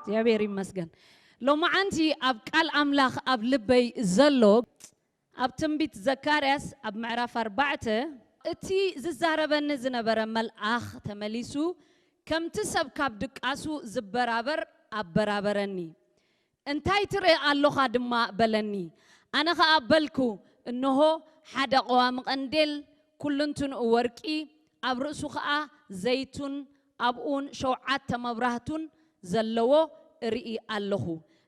እግዚኣብሔር ይመስገን። ሎማዓንቲ ኣብ ቃል ኣምላኽ ኣብ ልበይ ዘሎ፣ ኣብ ትንቢት ዘካርያስ ኣብ ምዕራፍ ኣርባዕተ፣ እቲ ዝዛረበኒ ዝነበረ መልኣኽ ተመሊሱ፣ ከምቲ ሰብ ካብ ድቃሱ ዝበራበር ኣበራበረኒ። "እንታይ ትርኢ ኣሎኻ?" ድማ በለኒ። ኣነ ኸኣ በልኩ፣ "እንሆ፣ ሓደ ቀዋሚ ቀንዴል፣ ኩልንትንኡ ወርቂ፣ ኣብ ርእሱ ኸኣ ዘይቱን፣ ኣብኡውን ሸውዓተ መብራህቱን ዘለዎ እርኢ ኣለኹ።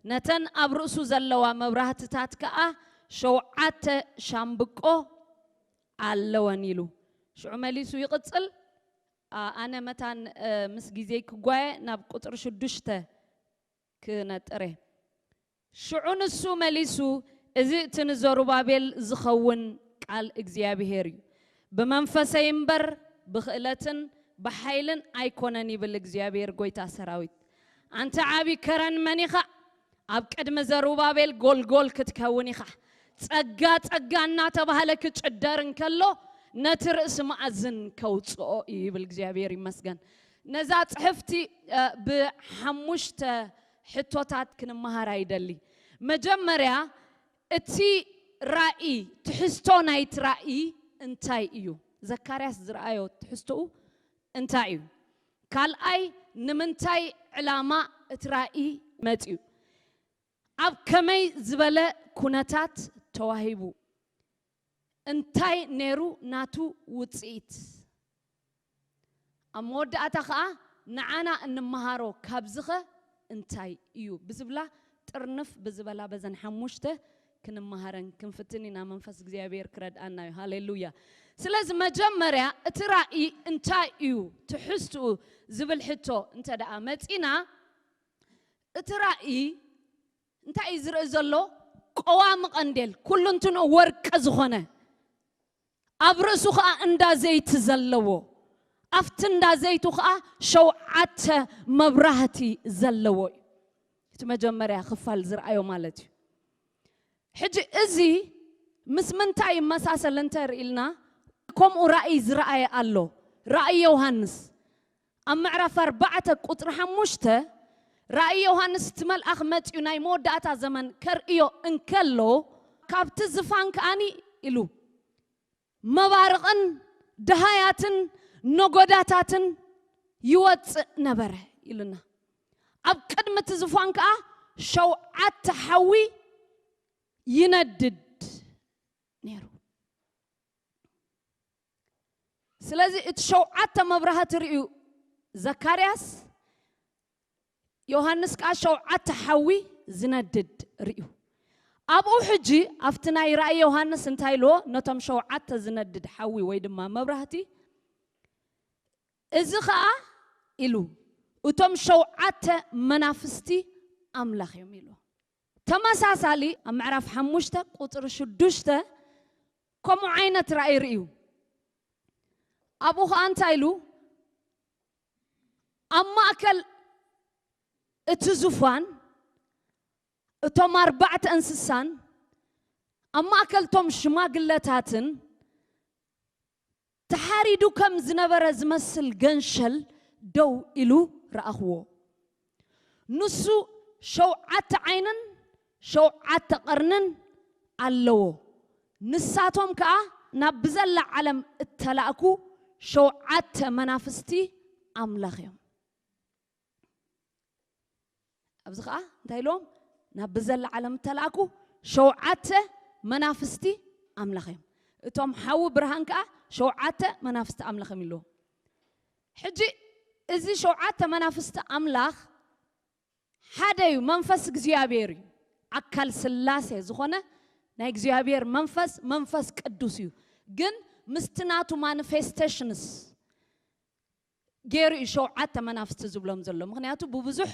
ነተን ኣብ ርእሱ ዘለዋ መብራህትታት ከኣ ሸውዓተ ሻምብቆ ኣለወን" ኢሉ። ሽዑ መሊሱ ይቕጽል። ኣ-፣ ኣነ መታን፣ እ፣ ምስ ግዜይ ክጓየ ናብ ቁጽሪ ሽዱሽተ ክነጥር እየ። ሽዑ ንሱ መሊሱ፣ "እዚ እቲ ንዘሩባቤል ዝኸውን ቃል እግዚኣብሄር እዩ። ብመንፈሰይ እምበር ብኽእለትን ብሓይልን ኣይኮነን፣ ይብል እግዚኣብሄር ጐይታ ሰራዊት። ኣንታ ዓቢ ከረን መን ኢኻ? ኣብ ቅድሚ ዘሩባቤል ጎልጎል ክትከውን ኢኻ። ጸጋ ጸጋ እናተባህለ ክጭደር እንከሎ፣ ነቲ ርእሲ መኣዝን ከውጽኦ እዩ" ይብል። እግዚኣብሄር ይመስገን። ነዛ ጽሕፍቲ፣ እ፣ ብሓሙሽተ ሕቶታት ክንመሃር ኣይደሊ። መጀመርያ፣ እቲ ራእይ፣ ትሕዝቶ ናይቲ ራእይ እንታይ እዩ? ዘካርያስ ዝረኣዮ ትሕዝቶኡ እንታይ እዩ? ካልኣይ፣ ንምንታይ ዕላማ እቲ ራእይ መጺኡ? ኣብ ከመይ ዝበለ ኩነታት ተዋሂቡ? እንታይ ነይሩ ናቱ ውጽኢት? ኣብ መወዳእታ ኸኣ፣ ንዓና እንመሃሮ ካብዚኸ እንታይ እዩ? ብዝብላ ጥርንፍ ብዝበላ በዘን ሓሙሽተ ክንመሃረን ክንፍትን ኢና። መንፈስ እግዚኣብሔር ክረድኣና እዩ። ሃሌሉያ። ስለዚ መጀመርያ እቲ ራእይ እንታይ እዩ ትሕዝትኡ ዝብል ሕቶ እንተ ደኣ መጺና፣ እቲ ራእይ እንታይ እዩ ዝርኢ ዘሎ? ቀዋሚ ቀንዴል፣ ኩሉ እንትንኡ ወርቂ ዝኾነ፣ ኣብ ርእሱ ኸኣ እንዳ ዘይቲ ዘለዎ፣ ኣብቲ እንዳ ዘይቱ ኸኣ ሸውዓተ መብራህቲ ዘለዎ እዩ። እቲ መጀመርያ ክፋል ዝረኣዮ ማለት እዩ። ሕጂ እዚ ምስ ምንታይ ይመሳሰል እንተ ርኢልና፣ ከምኡ ራእይ ዝረኣየ ኣሎ። ራእይ ዮሃንስ ኣብ ምዕራፍ ኣርባዕተ ቁጽሪ ሓሙሽተ፣ ራእይ ዮሃንስ እቲ መልኣኽ መጺኡ ናይ መወዳእታ ዘመን ከርእዮ እንከሎ፣ ካብቲ ዝፋን ከኣኒ ኢሉ፣ መባርቕን ደሃያትን ነጎዳታትን ይወጽእ ነበረ ኢሉና። ኣብ ቅድሚ እቲ ዝፋን ከኣ ሸውዓተ ሓዊ ይነድድ ነይሩ። ስለዚ እቲ ሸውዓተ መብራህቲ ርእዩ ዘካርያስ፣ ዮሃንስ ከኣ ሸውዓተ ሓዊ ዝነድድ ርእዩ። ኣብኡ ሕጂ ኣብቲ ናይ ራእይ ዮሃንስ እንታይ ኢልዎ? ነቶም ሸውዓተ ዝነድድ ሓዊ ወይ ድማ መብራህቲ፣ "እዚ ኸኣ" ኢሉ፣ "እቶም ሸውዓተ መናፍስቲ ኣምላኽ እዮም" ኢልዎ። ተመሳሳሊ ኣብ ምዕራፍ ሓሙሽተ ቁጽሪ ሽዱሽተ ከምኡ ዓይነት ራእይ ርእዩ። ኣብኡ ኸኣ እንታይ ኢሉ? ኣብ ማእከል እቲ ዙፋን፣ እቶም ኣርባዕተ እንስሳን፣ ኣብ ማእከል እቶም ሽማግለታትን፣ ተሓሪዱ ከም ዝነበረ ዝመስል ገንሸል ደው ኢሉ ረኣኽዎ። ንሱ ሸውዓተ ዓይንን ሸውዓተ ቐርንን ኣለዎ። ንሳቶም ከኣ ናብ ብዘላ ዓለም እተላእኩ ሸውዓተ መናፍስቲ ኣምላኽ እዮም። ኣብዚ ኸኣ እንታይ ኢልዎም? ናብ ብዘላ ዓለም እተላእኩ ሸውዓተ መናፍስቲ ኣምላኽ እዮም። እቶም ሓዊ ብርሃን ከኣ ሸውዓተ መናፍስቲ ኣምላኽ እዮም ኢልዎም። ሕጂ እዚ ሸውዓተ መናፍስቲ ኣምላኽ ሓደ እዩ፣ መንፈስ እግዚኣብሔር እዩ። ኣካል ስላሴ ዝኾነ ናይ እግዚኣብሔር መንፈስ፣ መንፈስ ቅዱስ እዩ። ግን ምስቲ ናቱ ማኒፌስቴሽንስ ገይሩ እዩ ሸውዓተ መናፍስቲ ዝብሎም ዘሎ። ምኽንያቱ ብብዙሕ፣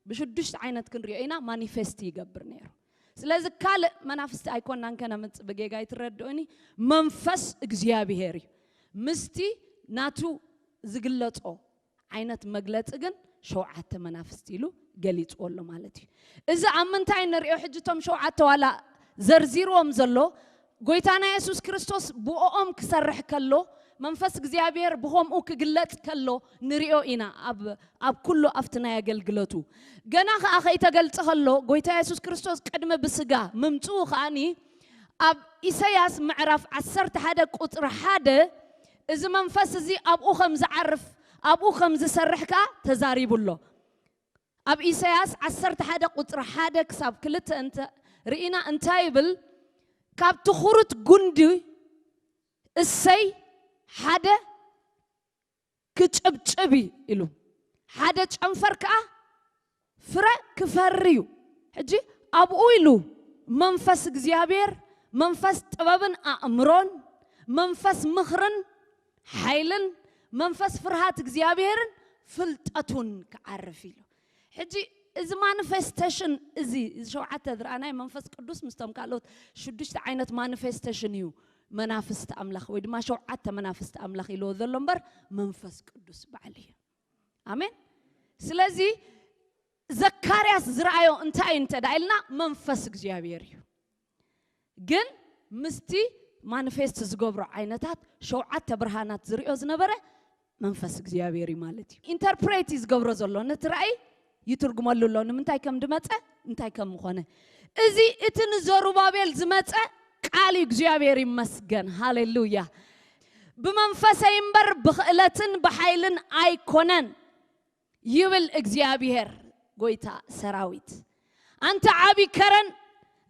ብሽዱሽተ ዓይነት ክንሪኦ ኢና፣ ማኒፌስቲ ይገብር ነይሩ። ስለዚ ካልእ መናፍስቲ ኣይኮናን ከነምጽእ፣ ብጌጋ ኣይትረድኡኒ። መንፈስ እግዚኣብሔር እዩ። ምስቲ ናቱ ዝግለጾ ዓይነት መግለጺ ግን ሸውዓተ መናፍስቲ ኢሉ ገሊጽዎ ኣሎ ማለት እዩ። እዚ ኣብ ምንታይ ንሪኦ? ሕጂ እቶም ሸውዓተ ዋላ ዘርዚርዎም ዘሎ፣ ጎይታና የሱስ ክርስቶስ ብኦኦም ክሰርሕ ከሎ፣ መንፈስ እግዚኣብሔር ብኸምኡ ክግለጽ ከሎ ንሪኦ ኢና። ኣብ ኣብ ኩሉ ኣብቲ ናይ ኣገልግሎቱ ገና ኸኣ ከይተገልጸ ከሎ፣ ጎይታ የሱስ ክርስቶስ ቅድሚ ብስጋ ምምጽኡ ኸኣኒ፣ ኣብ ኢሳያስ ምዕራፍ ዓሰርተ ሓደ ቁጽሪ ሓደ፣ እዚ መንፈስ እዚ ኣብኡ ከም ዝዓርፍ፣ ኣብኡ ከም ዝሰርሕ ከኣ ተዛሪቡ ኣሎ። ኣብ ኢሳያስ ዓሰርተ ሓደ ቁጽሪ ሓደ ክሳብ ክልተ እንተ ርኢና እንታይ ይብል? ካብ ትኹርት ጉንዲ እሰይ ሓደ ክጭብጭብ እዩ ኢሉ፣ ሓደ ጨንፈር ከኣ ፍረ ክፈሪ እዩ። ሕጂ ኣብኡ ኢሉ መንፈስ እግዚኣብሔር፣ መንፈስ ጥበብን ኣእምሮን፣ መንፈስ ምኽርን ሓይልን፣ መንፈስ ፍርሃት እግዚኣብሔርን ፍልጠቱን ክዓርፍ ኢሉ። ሕጂ እዚ ማኒፌስቴሽን እዚ፣ እዚ ሸውዓተ ዝረኣናዮ መንፈስ ቅዱስ ምስቶም ካልኦት ሽዱሽተ ዓይነት ማኒፌስቴሽን እዩ መናፍስቲ ኣምላኽ፣ ወይ ድማ ሸውዓተ መናፍስቲ ኣምላኽ ኢልዎ ዘሎ እምበር መንፈስ ቅዱስ ባዕሉ እዩ። ኣሜን። ስለዚ ዘካርያስ ዝረኣዮ እንታይ እዩ እንተ ደኣ ኢልና፣ መንፈስ እግዚኣብሔር እዩ። ግን ምስቲ ማኒፌስት ዝገብሮ ዓይነታት ሸውዓተ ብርሃናት ዝሪኦ ዝነበረ መንፈስ እግዚኣብሔር እዩ ማለት እዩ። ኢንተርፕሬት እዩ ዝገብሮ ዘሎ፣ ነቲ ራእይ ይትርጉመሉ ኣሎ፣ ንምንታይ ከም ድመጸ፣ እንታይ ከም ምኾነ። እዚ እቲ ንዘሩባቤል ዝመጸ ቃል እዩ። እግዚኣብሔር ይመስገን፣ ሃሌሉያ። ብመንፈሰይ እምበር ብኽእለትን ብሓይልን ኣይኮነን ይብል እግዚኣብሔር ጎይታ ሰራዊት። ኣንተ ዓቢ ከረን፣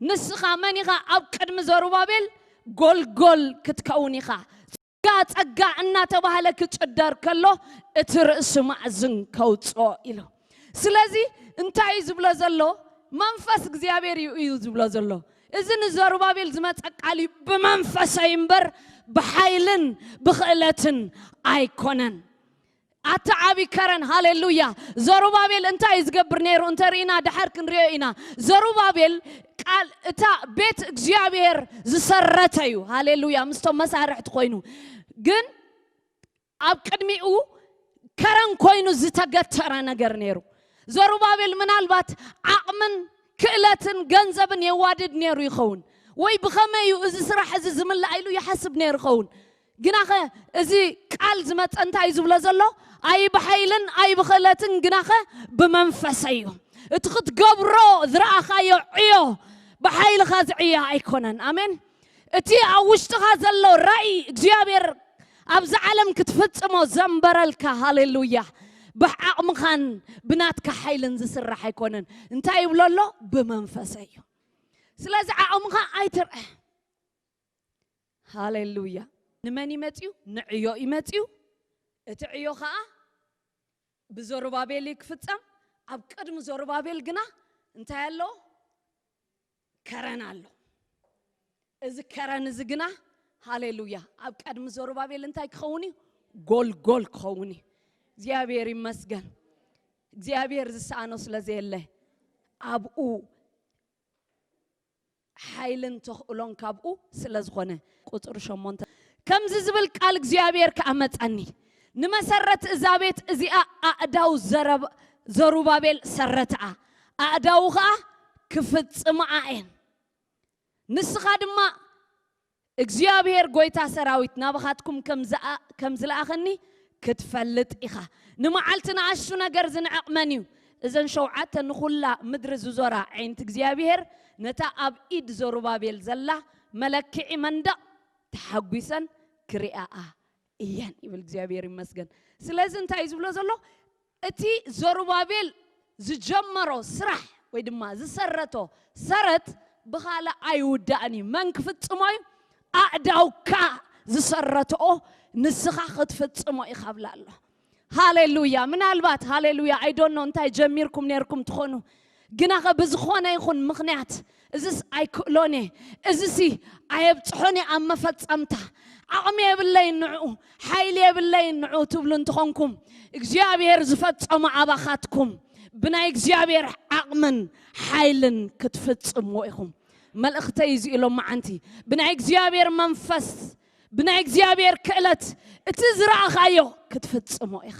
ንስኻ መን ኢኻ? ኣብ ቅድሚ ዘሩባቤል ጎልጎል ክትከውን ኢኻ። ጸጋ፣ ጸጋ እናተባህለ ክጭደር ከሎ፣ እቲ ርእሲ ማዕዝን ከውጽኦ ኢሉ። ስለዚ እንታይ እዩ ዝብሎ ዘሎ? መንፈስ እግዚኣብሔር እዩ፣ እዩ ዝብሎ ዘሎ። እዚ ንዘሩባቤል ዝመጸ ቃል እዩ። ብመንፈሰይ እምበር ብሓይልን ብኽእለትን ኣይኮነን። ኣታ ዓቢ ከረን፣ ሃሌሉያ። ዘሩባቤል እንታይ እዩ ዝገብር ነይሩ እንተ ርኢና፣ ድሓር ክንሪኦ ኢና። ዘሩባቤል ቃል እታ ቤት እግዚኣብሔር ዝሰረተ እዩ። ሃሌሉያ። ምስቶም መሳርሕቲ ኮይኑ፣ ግን ኣብ ቅድሚኡ ከረን ኮይኑ ዝተገተረ ነገር ነይሩ። ዘሩባቤል ምናልባት ዓቕምን ክእለትን ገንዘብን የዋድድ ነይሩ ይኸውን፣ ወይ ብኸመይ እዩ እዚ ስራሕ እዚ ዝምላእ ኢሉ ይሓስብ ነይሩ ይኸውን። ግናኸ እዚ ቃል ዝመጸ እንታይ እዩ ዝብሎ ዘሎ? ኣይ ብሓይልን ኣይ ብኽእለትን፣ ግናኸ ብመንፈሰይ እዩ። እቲ ክትገብሮ ዝረኣኻዮ ዕዮ ብሓይልኻ ዝዕየ ኣይኮነን። ኣሜን። እቲ ኣብ ውሽጥኻ ዘሎ ራእይ እግዚኣብሔር ኣብዚ ዓለም ክትፍጽሞ ዘንበረልካ፣ ሃሌሉያ፣ ብዓቕምኻን ብናትካ ሓይልን ዝስራሕ ኣይኮነን። እንታይ ይብሎ ኣሎ? ብመንፈሰይ እዩ። ስለዚ ዓቕምኻ ኣይትርአ። ሃሌሉያ። ንመን ይመጽዩ? ንዕዮ ይመጽዩ። እቲ ዕዮ ኸኣ ብዘሩባቤል እዩ ክፍጸም። ኣብ ቅድሚ ዘሩባቤል ግና እንታይ ኣሎ? ከረን ኣሎ። እዚ ከረን እዚ ግና፣ ሃሌሉያ፣ ኣብ ቅድሚ ዘሩባቤል እንታይ ክኸውን እዩ? ጎልጎል ክኸውን እዩ። እግዚኣብሔር ይመስገን። እግዚኣብሔር ዝሰኣኖ ስለ ዘየለ፣ ኣብኡ ሓይልን ተኽእሎን ካብኡ ስለ ዝኾነ። ቁጽሪ ሸሞንተ፣ ከምዚ ዝብል ቃል እግዚኣብሔር ከኣ መጸኒ፣ ንመሰረት እዛ ቤት እዚኣ ኣእዳው ዘረብ-፣ ዘሩባቤል ሰረትኣ፣ ኣእዳው ኸኣ ክፍጽምኣ እየን። ንስኻ ድማ እግዚኣብሔር ጐይታ ሰራዊት ናባኻትኩም ከም ዝኣ-፣ ከም ዝለኣኸኒ ክትፈልጥ ኢኻ። ንመዓልቲ ንኣሽቱ ነገር ዝንዕቕ መን እዩ? እዘን ሸውዓተ ንኹላ ምድሪ ዝዞራ ኣዒንቲ እግዚኣብሔር፣ ነታ ኣብ ኢድ ዘሩባቤል ዘላ መለክዒ መንደቕ ተሓጒሰን ክርእያኣ እየን ይብል። እግዚኣብሔር ይመስገን። ስለዚ እንታይ እዩ ዝብሎ ዘሎ? እቲ ዘሩባቤል ዝጀመሮ ስራሕ ወይ ድማ ዝሰረቶ ሰረት ብኻልእ ኣይውዳእን እዩ። መን ክፍጽሞ እዩ? ኣእዳውካ ዝሰረትኦ ንስኻ ክትፍጽሞ ኢኻ ብላ ኣሎ። ሃሌሉያ። ምናልባት፣ ሃሌሉያ፣ I don't know እንታይ ጀሚርኩም ነይርኩም ትኾኑ፣ ግናኸ ብዝኾነ ይኹን ምኽንያት፣ እዝስ ኣይክእሎን እየ፣ እዝሲ ኣየብጽሖን እየ ኣብ መፈጸምታ፣ ዓቕሚ የብለይን ንዕኡ፣ ሓይሊ የብለይን ንዕኡ ትብሉ እንተኾንኩም፣ እግዚኣብሔር ዝፈጸሞ ኣባኻትኩም ብናይ እግዚኣብሔር ዓቕምን ሓይልን ክትፍጽምዎ ኢኹም። መልእኽተይ እዚ ኢሎም መዓንቲ፣ ብናይ እግዚኣብሔር መንፈስ፣ ብናይ እግዚኣብሔር ክእለት፣ እቲ ዝረኣኻዮ ክትፍጽሞ ኢኻ።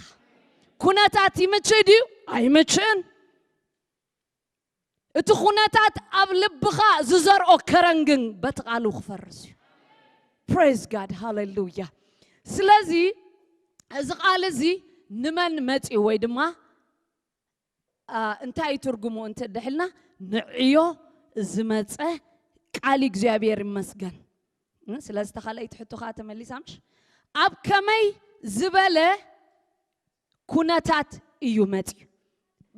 ኩነታት ይምችእ ድዩ? ኣይምችእን። እቲ ኩነታት ኣብ ልብኻ ዝዘርኦ ከረን ግን በቲ ቃሉ ክፈርስ እዩ። Praise God, ሃሌሉያ። ስለዚ እዚ ቃል እዚ ንመን መጺኡ ወይ ድማ፣ ኣ፣ እንታይ እዩ ትርጉሙ እንተ ደሕልና፣ ንዕዮ ዝመጸ ቃል እግዚኣብሔር ይመስገን። እ፣ ስለዚ ተኻልኣይቲ ሕቶ ኸዓ ተመሊሳ ምሽ? ኣብ ከመይ ዝበለ ኩነታት እዩ መጺኡ?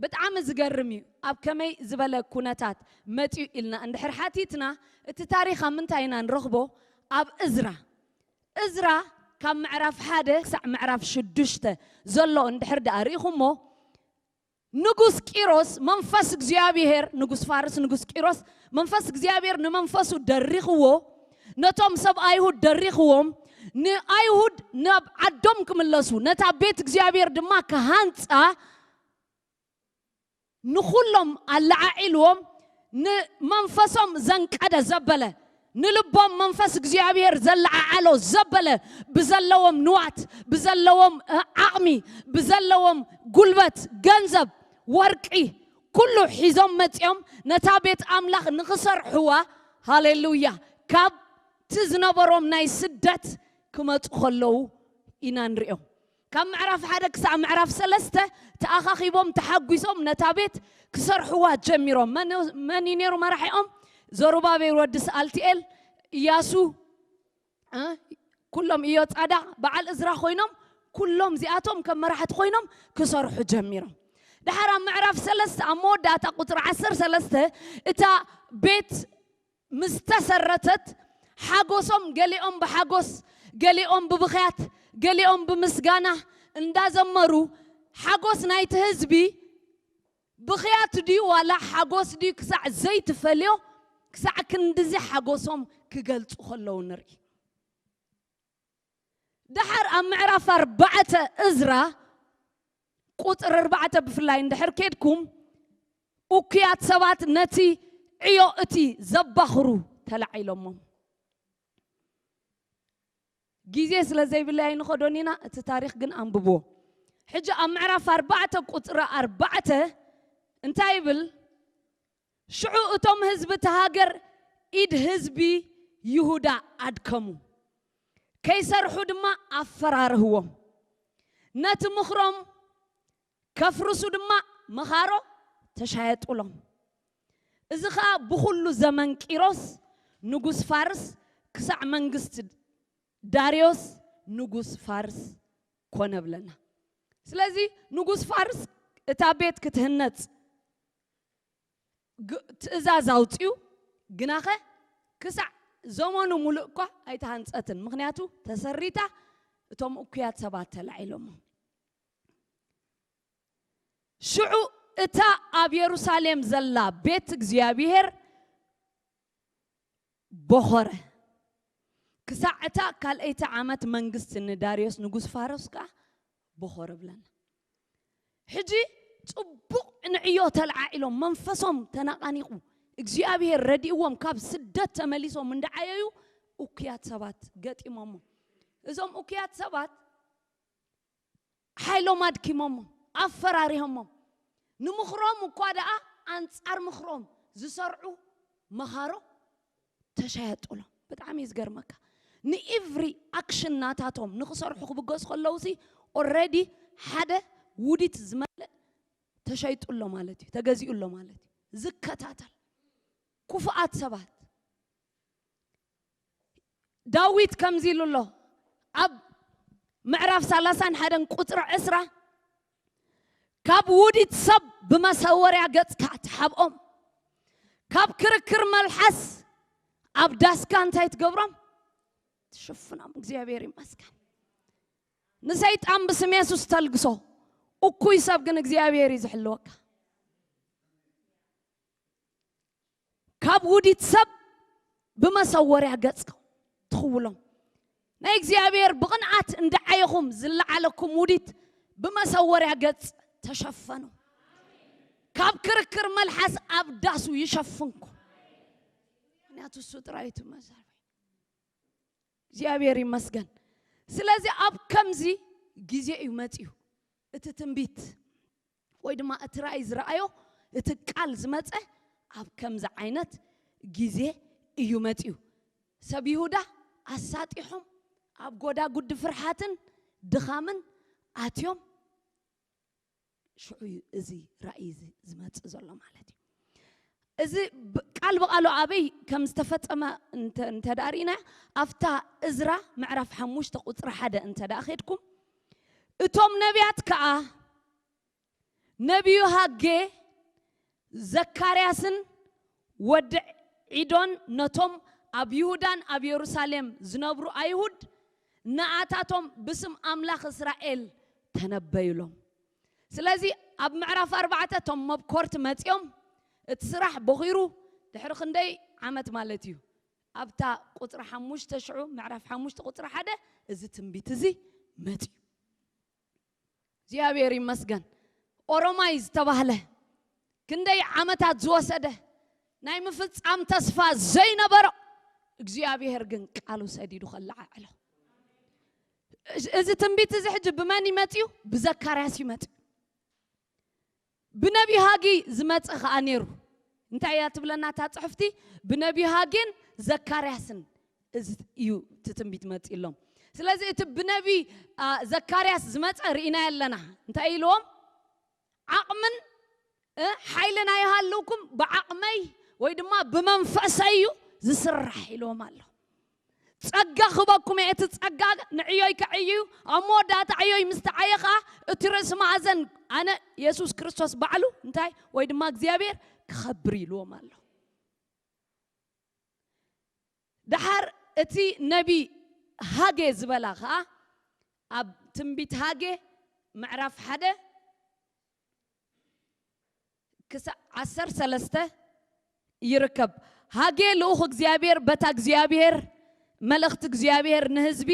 ብጣዕሚ ዝገርም እዩ። ኣብ ከመይ ዝበለ ኩነታት መጺኡ ኢልና እንድሕር ሓቲትና፣ እቲ ታሪኽ ኣብ ምንታይ ኢና ንረኽቦ? ኣብ እዝራ። እዝራ ካብ ምዕራፍ ሓደ ክሳዕ ምዕራፍ ሽዱሽተ ዘሎ እንድሕር ደኣ ርኢኹሞ፣ ንጉስ ቂሮስ መንፈስ እግዚኣብሔር፣ ንጉስ ፋርስ ንጉስ ቂሮስ መንፈስ እግዚኣብሔር ንመንፈሱ ደሪኽዎ፣ ነቶም ሰብ ኣይሁድ ደሪኽዎም፣ ንኣይሁድ ናብ ዓዶም ክምለሱ፣ ነታ ቤት እግዚኣብሔር ድማ ክሃንጻ ንኹሎም ኣለዓዒልዎም፣ ንመንፈሶም ዘንቀደ ዘበለ፣ ንልቦም መንፈስ እግዚኣብሔር ዘለዓዓሎ ዘበለ፣ ብዘለዎም ንዋት፣ ብዘለዎም፣ እ፣ ዓቕሚ፣ ብዘለዎም ጉልበት፣ ገንዘብ፣ ወርቂ፣ ኩሉ ሒዞም መጺኦም ነታ ቤት ኣምላኽ ንኽሰርሕዋ፣ ሃሌሉያ፣ ካብቲ ዝነበሮም ናይ ስደት ክመጹ ከለዉ ኢና ንሪኦም። ካብ ምዕራፍ ሓደ ክሳዕ ምዕራፍ ሰለስተ ተኣኻኺቦም ተሓጒሶም ነታ ቤት ክሰርሕዋ ጀሚሮም። መን፣ መን እዩ ነይሩ መራሒኦም? ዘሩባቤል ወዲ ሰኣልቲኤል፣ ኢያሱ፣ እ፣ ኩሎም ኢዮጻዳቕ፣ በዓል እዝራ ኮይኖም፣ ኩሎም እዚኣቶም ከም መራሕቲ ኮይኖም ክሰርሑ ጀሚሮም። ደሓር ኣብ ምዕራፍ ሰለስተ ኣብ መወዳእታ ቁጽሪ ዓሰርተ ሰለስተ እታ ቤት ምስ ተሰረተት ሓጎሶም፣ ገሊኦም ብሓጎስ፣ ገሊኦም ብብኽያት፣ ገሊኦም ብምስጋና እንዳዘመሩ፣ ሓጎስ ናይቲ ህዝቢ ብኽያት ድዩ ዋላ ሓጎስ ድዩ ክሳዕ ዘይትፈልዮ፣ ክሳዕ ክንድዚ ሓጎሶም ክገልጹ ከለዉ ንርኢ። ደሓር ኣብ ምዕራፍ ኣርባዕተ እዝራ ቁጽሪ ኣርባዕተ ብፍላይ እንድሕር ኬድኩም፣ እኩያት ሰባት ነቲ ዕዮ እቲ ዘባኽሩ ተላዒሎሞም። ግዜ ስለ ዘይብለይ ኣይንኸዶን ኢና፣ እቲ ታሪኽ ግን ኣንብብዎ። ሕጂ ኣብ ምዕራፍ ኣርባዕተ ቁጽሪ ኣርባዕተ እንታይ ይብል? ሽዑ እቶም ህዝቢ እታ ሃገር ኢድ ህዝቢ ይሁዳ ኣድከሙ፣ ከይሰርሑ ድማ ኣፈራርህዎም። ነቲ ምኽሮም ከፍርሱ ድማ መኻሮ ተሻየጡሎም። እዚ ኸኣ ብኹሉ ዘመን ቂሮስ ንጉስ ፋርስ ክሳዕ መንግስቲ ዳርዮስ ንጉስ ፋርስ ኮነ ብለና። ስለዚ ንጉስ ፋርስ እታ ቤት ክትህነጽ ግ-፣ ትእዛዝ ኣውጺኡ፣ ግናኸ ክሳዕ ዘመኑ ሙሉእ እኳ ኣይተሃንጸትን። ምኽንያቱ ተሰሪታ እቶም እኩያት ሰባት ተላዒሎሞ። ሽዑ እታ ኣብ የሩሳሌም ዘላ ቤት እግዚኣብሔር ቦኸረ። ክሳዕ እታ ካልኣይቲ ዓመት መንግስቲ ንዳርዮስ ንጉስ ፋርስ ከኣ ቦኸረ ብለና። ሕጂ ጽቡቕ ንዕዮ ተለዓዒሎም፣ መንፈሶም ተነቓኒቑ፣ እግዚኣብሔር ረዲእዎም ካብ ስደት ተመሊሶም እንዳዓየዩ እኩያት ሰባት ገጢሞሞ። እዞም እኩያት ሰባት ሓይሎም ኣድኪሞሞ፣ ኣፈራሪሆሞ። ንምኽሮም እኳ ደኣ ኣንጻር ምኽሮም ዝሰርዑ መኻሮ ተሻየጡሎም። ብጣዕሚ እዩ ዝገርመካ። ንኢቭሪ ኣክሽን ናታቶም ንኽሰርሑ ክብገሱ ከለዉ ሲ ኦልሬዲ ሓደ ውዲት ዝመልእ ተሸይጡ ኣሎ ማለት እዩ፣ ተገዚኡ ኣሎ ማለት እዩ። ዝከታተል ክፉኣት ሰባት። ዳዊት ከምዚ ኢሉ ኣሎ ኣብ ምዕራፍ ሰላሳን ሓደን ቁጽሪ ዕስራ፣ ካብ ውዲት ሰብ ብመሰወርያ ገጽካ ትሓብኦም፣ ካብ ክርክር መልሓስ ኣብ ዳስካ እንታይ ትገብሮም? ትሽፍኖም። እግዚኣብሔር ይመስገን። ንሰይጣን ብስም የሱስ ተልግሶ፣ እኩይ ሰብ ግን እግዚኣብሔር እዩ ዝሕልወካ። ካብ ውዲት ሰብ ብመሰወርያ ገጽ ትኽውሎም። ናይ እግዚኣብሔር ብቕንዓት እንዳዓየኹም ዝለዓለኩም ውዲት ብመሰወርያ ገጽ ተሸፈኑ። ካብ ክርክር መልሓስ ኣብ ዳሱ ይሸፍንኩም። ምኽንያቱ እሱ ጥራይ እዩ እቲ መሰወርያ። እግዚኣብሔር ይመስገን። ስለዚ ኣብ ከምዚ ግዜ እዩ መጺኡ። እቲ ትንቢት ወይ ድማ እቲ ራእይ ዝረኣዮ፣ እቲ ቃል ዝመጸ ኣብ ከምዚ ዓይነት ግዜ እዩ መጺኡ። ሰብ ይሁዳ ኣሳጢሖም፣ ኣብ ጎዳጉዲ ፍርሓትን ድኻምን ኣትዮም። ሽዑ እዩ እዚ ራእይ እዚ ዝመጽእ ዘሎ ማለት እዩ። እዚ ብ- ቃል ብቃሉ ኣበይ ከም ዝተፈጸመ እንተ- እንተ ደኣ ርኢና፣ ኣብታ እዝራ ምዕራፍ ሓሙሽተ ቁጽሪ ሓደ እንተ ደኣ ኸድኩም፣ እቶም ነቢያት ከኣ ነቢዩ ሃጌ፣ ዘካርያስን ወዲ ዒዶን ነቶም ኣብ ይሁዳን ኣብ የሩሳሌም ዝነብሩ ኣይሁድ፣ ንኣታቶም ብስም ኣምላኽ እስራኤል ተነበዩሎም። ስለዚ ኣብ ምዕራፍ ኣርባዕተ እቶም መብኮርቲ መጺኦም፣ እቲ ስራሕ ቦኺሩ ድሕሪ ክንደይ ዓመት ማለት እዩ፣ ኣብታ ቁጽሪ ሓሙሽተ ሽዑ ምዕራፍ ሓሙሽተ ቁጽሪ ሓደ እዚ ትንቢት እዚ መጺኡ። እግዚኣብሔር ይመስገን። ኦሮማይ ዝተባህለ ክንደይ ዓመታት ዝወሰደ ናይ ምፍጻም ተስፋ ዘይነበሮ፣ እግዚኣብሔር ግን ቃሉ ሰዲዱ ከለዓዕሎ። እዚ ትንቢት እዚ ሕጂ ብመን ይመጽዩ? ብዘካርያስ ይመጽዩ። ብነቢ ሃጊ ዝመጽእ ኸኣ ነይሩ። እንታይ እያ ትብለና እታ ጽሕፍቲ? ብነቢ ሃጌን ዘካርያስን እዚ እዩ እቲ ትንቢት መጺእሎም። ስለዚ እቲ ብነቢ ኣ፣ ዘካርያስ ዝመጸ ርኢና ኣለና። እንታይ ኢልዎም? ዓቕምን እ፣ ሓይልን ኣይሃልውኩም፣ ብዓቕመይ ወይ ድማ ብመንፈሰይ እዩ ዝስራሕ ኢልዎም ኣሎ። ጸጋ ክበኩም እየ። እቲ ጸጋ ንዕዮይ ከዕዩ፣ ኣብ መወዳእታ ዕዮይ ምስ ተዓየ ኸኣ እቲ ርእሲ ማእዘን ኣነ የሱስ ክርስቶስ ባዕሉ እንታይ ወይ ድማ እግዚኣብሔር ክኸብር ኢልዎም ኣሎ። ደሓር እቲ ነቢ ሃጌ ዝበላ ኸኣ ኣብ ትንቢት ሃጌ ምዕራፍ ሓደ ክሳዕ ዓሰርተ ሰለስተ ይርከብ። ሃጌ ልኡኽ እግዚኣብሔር በታ እግዚኣብሔር መልእኽቲ እግዚኣብሔር ንህዝቢ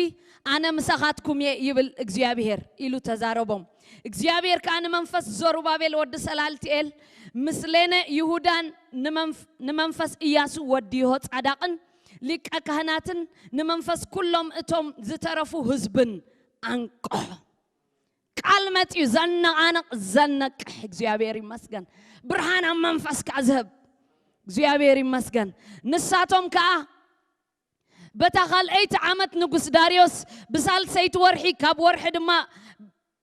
ኣነ ምሳኻትኩም እየ ይብል እግዚኣብሔር ኢሉ ተዛረቦም። እግዚኣብሔር ከኣ ንመንፈስ ዘሩባቤል ወዲ ሰላልቲኤል ምስሌነ ይሁዳን ንመንፍ- ንመንፈስ ኢያሱ ወዲ ይሆጻዳቅን ሊቀ ካህናትን ንመንፈስ ኩሎም እቶም ዝተረፉ ህዝብን ኣንቅሖ። ቃል መጺኡ ዘነቓንቕ ዘነቅሕ እግዚኣብሔር ይመስገን። ብርሃን ኣብ መንፈስካ ዝህብ እግዚኣብሔር ይመስገን። ንሳቶም ከኣ በታ ካልኣይቲ ዓመት ንጉስ ዳርዮስ ብሳልሰይቲ ወርሒ ካብ ወርሒ ድማ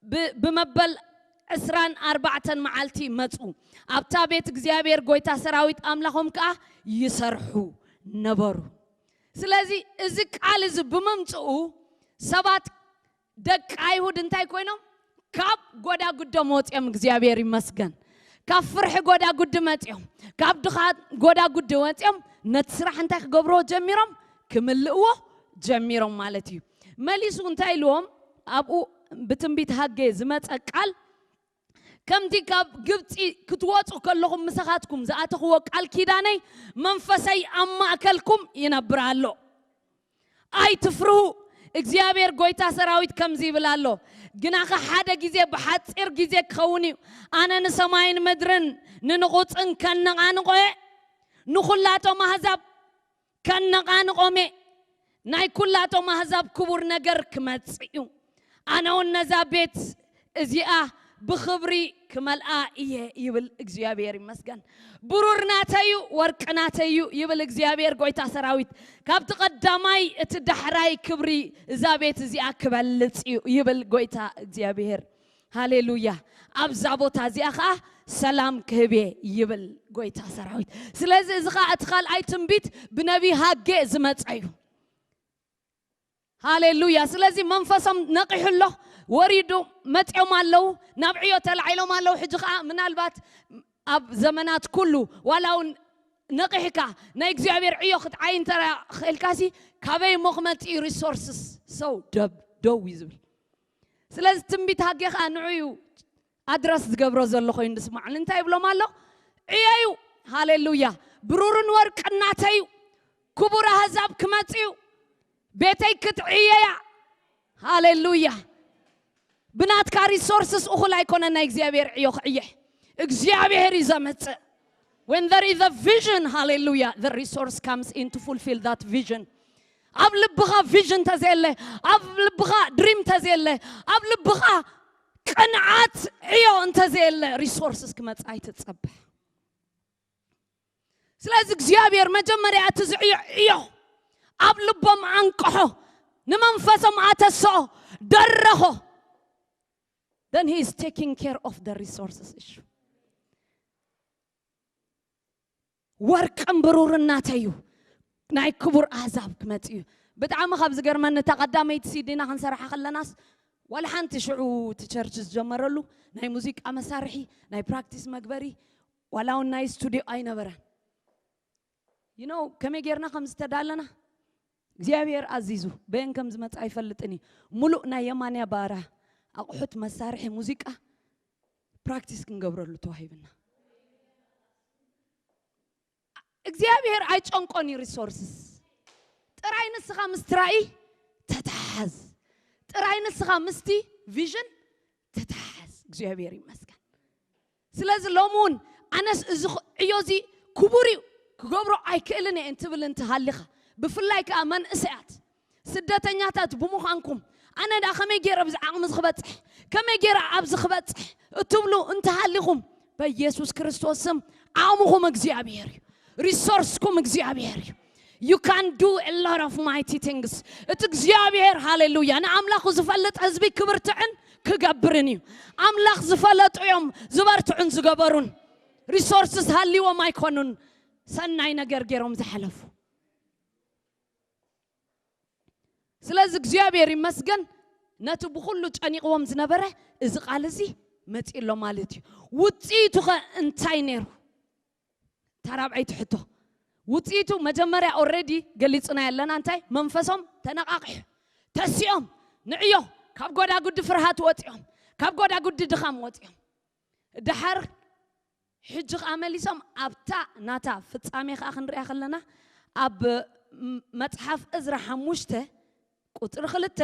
ብ- ብመበል ዕስራን ኣርባዕተን መዓልቲ መጹ። ኣብታ ቤት እግዚኣብሔር ጎይታ ሰራዊት ኣምላኾም ከኣ ይሰርሑ ነበሩ። ስለዚ እዚ ቃል እዚ ብምምጽኡ ሰባት ደቂ ኣይሁድ እንታይ ኮይኖም? ካብ ጎዳጉዶም ወፂኦም፣ እግዚኣብሔር ይመስገን። ካብ ፍርሒ ጎዳጉዲ መፂኦም፣ ካብ ድኻ ጎዳጉዲ ወፂኦም ነቲ ስራሕ እንታይ ክገብርዎ ጀሚሮም? ክምልእዎ ጀሚሮም ማለት እዩ። መሊሱ እንታይ ኢልዎም? ኣብኡ ብትንቢት ሃጌ ዝመፀ ቃል ከምቲ ካብ ግብፂ ክትወፁ ከለኹም ምሳኻትኩም ዝኣተኽዎ ቃል ኪዳነይ መንፈሰይ ኣብ ማእከልኩም ይነብር ኣሎ። ኣይትፍርሁ። እግዚኣብሔር ጎይታ ሰራዊት ከምዚ ይብል ኣሎ፣ ግናኸ ሓደ ግዜ ብሓፂር ግዜ ክኸውን እዩ። ኣነ ንሰማይን ምድርን ንንቑፅን ከነቓንቖ እየ፣ ንኹላቶም ኣህዛብ ከነቓንቖም እየ። ናይ ኩላቶም ኣህዛብ ክቡር ነገር ክመጽእ እዩ። ኣነ እውን ነዛ ቤት እዚኣ ብኽብሪ ክመልኣ እየ ይብል እግዚኣብሔር ይመስገን። ብሩር ናተዩ፣ ወርቂ ናተዩ ይብል እግዚኣብሔር ጎይታ ሰራዊት። ካብቲ ቀዳማይ እቲ ዳሕራይ ክብሪ እዛ ቤት እዚኣ ክበልጽ እዩ ይብል ጎይታ እግዚኣብሔር። ሃሌሉያ። ኣብዛ ቦታ እዚኣ ኸዓ ሰላም ክህብ እየ ይብል ጎይታ ሰራዊት። ስለዚ እዚ ኸዓ እቲ ካልኣይ ትንቢት ብነቢ ሃጌ ዝመጸ እዩ። ሃሌሉያ። ስለዚ መንፈሶም ነቂሑ ኣሎ፣ ወሪዱ መጺኦም ኣለዉ፣ ናብ ዕዮ ተላዒሎም ኣለዉ። ሕጂ ኸዓ ምናልባት ኣብ ዘመናት ኩሉ ዋላ እውን ነቂሕካ ናይ እግዚኣብሔር ዕዮ ክትዓይ እንተ ኽእልካሲ ካበይ እሞ ክመጽእ እዩ ሪሶርስስ ሰው ደብ ደው እዩ ዝብል። ስለዚ ትንቢት ሃጌ ኸዓ ንዑ እዩ ኣድረስ ዝገብሮ ዘሎ ኮይኑ ዝስማዓኒ። እንታይ ይብሎም ኣሎ? ዕየዩ። ሃሌሉያ። ብሩርን ወርቅን ናተዩ፣ ክቡር ኣህዛብ ክመጽኡ፣ ቤተይ ክትዕየያ። ሃሌሉያ። ብናትካ ሪሶርስስ እኹል ኣይኮነን ናይ እግዚኣብሔር ዕዮ ክዕየ። እግዚኣብሔር እዩ ዘመጽእ። When there is a vision, ሃሌሉያ, the resource comes in to fulfill that vision. ኣብ ልብኻ ቪዥን እንተዘየለ፣ ኣብ ልብኻ ድሪም እንተዘየለ፣ ኣብ ልብኻ ቅንዓት ዕዮ እንተዘየለ ሪሶርስስ ክመጽእ ኣይትጸበ። ስለዚ እግዚኣብሔር መጀመርያ እቲ ዝዕዮ ዕዮ ኣብ ልቦም ኣንቅሖ። ንመንፈሶም ኣተስኦ፣ ደረኾ። Then he is taking care of the resources issue. ወርቅን ብሩርን ናተይ እዩ፣ ናይ ክቡር ኣህዛብ ክመጽእ እዩ። ብጣዕሚ ካብ ዝገርመኒ፣ እታ ቀዳመይቲ ሲዲና ክንሰርሓ ከለናስ፣ ዋላ ሓንቲ ሽዑ እቲ ቸርች ዝጀመረሉ ናይ ሙዚቃ መሳርሒ፣ ናይ ፕራክቲስ መግበሪ፣ ዋላ እውን ናይ ስቱዲዮ ኣይነበረን። You know ከመይ ጌርና ከም ዝተዳለና እግዚኣብሔር ኣዚዙ፣ በየን ከም ዝመጽእ ኣይፈልጥን እዩ። ሙሉእ ናይ የማንያ ባራ ኣቑሑት መሳርሒ ሙዚቃ ፕራክቲስ ክንገብረሉ ተዋሂብና። እግዚኣብሔር ኣይጨንቆን እዩ ሪሶርስስ። ጥራይ ንስኻ ምስቲ ራእይ ተተሓዝ። ጥራይ ንስኻ ምስቲ ቪዥን ተተሓዝ። እግዚኣብሔር ይመስገን። ስለዚ ሎሚ እውን ኣነስ እዚ ኽ- ዕዮ እዚ ክቡር እዩ፣ ክገብሮ ኣይክእልን እየ እንትብል እንትሃሊኻ፣ ብፍላይ ከዓ መንእሰያት ስደተኛታት ብምዃንኩም፣ ኣነ ዳ ከመይ ገይረ ኣብዚ ዓቕሚ እዚ ክበፅሕ፣ ከመይ ገይረ ኣብዚ ክበፅሕ እትብሉ እንተሃሊኹም፣ በኢየሱስ ክርስቶስ ስም ዓቕምኹም እግዚኣብሔር እዩ። ሪሶርስኩም እግዚኣብሔር እዩ። You can do a lot of mighty things. እቲ እግዚኣብሔር ሃሌሉያ ንኣምላኹ ዝፈልጥ ህዝቢ ክብርትዕን ክገብርን እዩ። ኣምላኽ ዝፈለጡ እዮም ዝበርትዑን ዝገበሩን። ሪሶርስስ ሃሊዎም ኣይኮኑን ሰናይ ነገር ገይሮም ዝሓለፉ። ስለዚ እግዚኣብሔር ይመስገን፣ ነቲ ብኹሉ ጨኒቕዎም ዝነበረ እዚ ቃል እዚ መጺእ ኣሎ ማለት እዩ። ውጽኢቱ ኸ እንታይ ነይሩ? እታ ራብዐይቲ ሕቶ። ውጽኢቱ መጀመርያ ኦልሬዲ ገሊጽና ኣለና። እንታይ? መንፈሶም ተነቓቕሑ፣ ተሲኦም፣ ንዕዮ፣ ካብ ጎዳጉዲ ፍርሃት ወጺኦም፣ ካብ ጎዳጉዲ ድኻም ወጺኦም። ድሓር ሕጂ ኸኣ መሊሶም ኣብታ ናታ ፍጻሜ ኸኣ ክንሪኣ ከለና፣ ኣብ ም- መጽሓፍ እዝራ ሓሙሽተ ቁጽሪ ክልተ፣